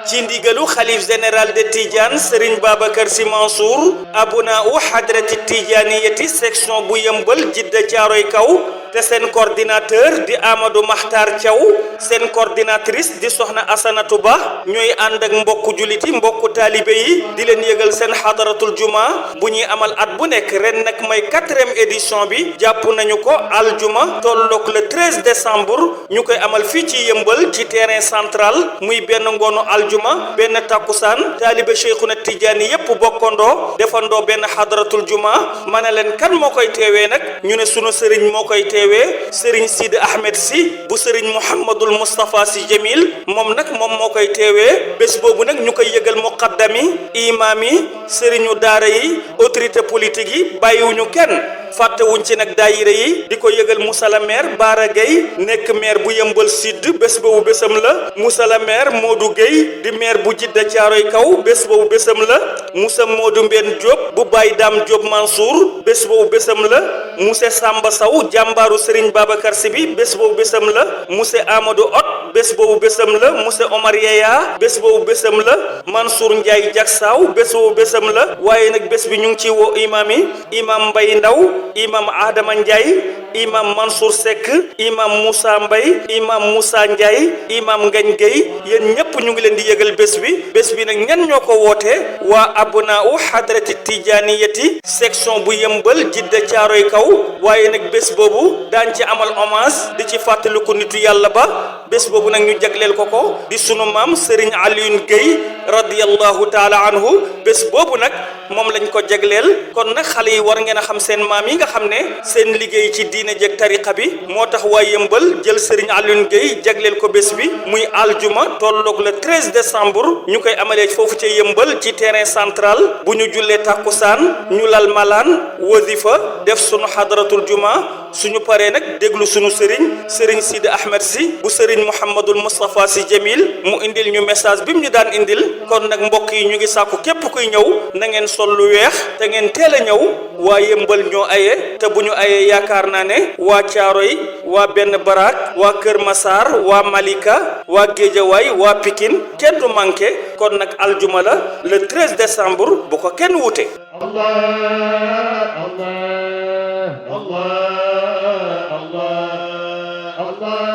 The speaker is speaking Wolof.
ci ndigalu xalif général de Tidiane Serigne Babacar Sy Mansour abuna u hadrati tijaniyati section bu yëmbal jidda caaroy kaw te seen coordinateur di Amadou Makhtar Thiaw seen coordinatrice di soxna Asanatu Ba ñooy ànd ak mbokku juliti mbokku taalibe yi di leen yëgal seen xadaratul juma bu ñuy amal at bu nekk ren nag mooy 4e édition bi jàpp nañu ko aljuma tolloog le 13 décembre ñu koy amal fii ci yëmbal ci terrain central muy benn ngoonu aljuma benn takkusaan taalibe Cheikhuna Tidiane yépp bokkandoo defandoo benn xadaratul juma ma ne leen kan moo koy teewee nag ñu ne sunu sëriñ moo koy teewee Serigne Sidi Ahmed Sy bu Serigne Mouhamadul Moustapha Sy Jamil moom nag moom moo koy teewee bés boobu nag ñu koy yëgal muqaddami imaam yi sëriñu daara yi autorité politique yi bàyyiwuñu kenn fàttewuñ ci nag daayira yi di ko yëgal Moussa la maire Bara Gueye nekk maire bu yëmbal sud bés boobu bésam la Moussa la maire Modou Gueye di maire bu jidda caaroy kaw bés boobu bésam la Moussa Modou Mbène Diop bu Baye Dame Diop Mansour bés boobu bésam la Moussa Samba Sow jàmbaaru Serigne Babacar Sy bi bés boobu bésam la Moussa Amadou Hott bés boobu bésam la Moussa Omar Yeya bés boobu bésam la Mansour Ndiaye Diaksaaw bés boobu bésam la waaye nag bés bi ñu ngi ci woo imaam yi imaam Mbaye Ndaw imam Adama Ndiaye imam Mansour Seck imam Moussa Mbaye imam Moussa Ndiaye imam Ngagne Gueye yéen ñëpp ñu ngi leen di yëgal bés bi nag ñan ñoo ko woote waa abna u hadrati tijaniyati section bu yëmbal jidda caaroy kaw waaye nag bés boobu daañ ci amal hommage di ci fàttaliku nitu yàlla ba bés boobu nag ñu jagleel ko di sunu maam Serigne Alioune Gueye radiyallahu taala anhu bés boobu nag moom lañ ko jagleel kon nag xale yi war ngeen a xam seen maam yi nga xam ne seen liggéey ci diine jeeg tariqa bi moo tax waa yëmbal jël Serigne Alioune Gueye jagleel ko bés bi muy aljuma tolloog le 13 décembre ñu koy amalee foofu ca yëmbal ci terrain central bu ñu jullee tàkkusaan ñu lal malaan wasifa def sunu xadaratul juma suñu paree nag déglu sunu Serigne Sidi Ahmed Sy bu Serigne Mouhamadul Moustapha Sy Jamil mu indil ñu message bi mu ñu daan indil kon nag mbokk yi ñu ngi sàkku képp kuy ñëw na ngeen sol lu weex te ngeen teel a ñëw waa yëmbal ñoo aye te bu ñu ayee yaakaar naa ne waa Caaroy waa Benn Baraak waa Kër Massar waa Malika waa Géejawaay waa Pikine kenn du manqué kon nag aljuma la le 13 décembre bu ko kenn wute. Allah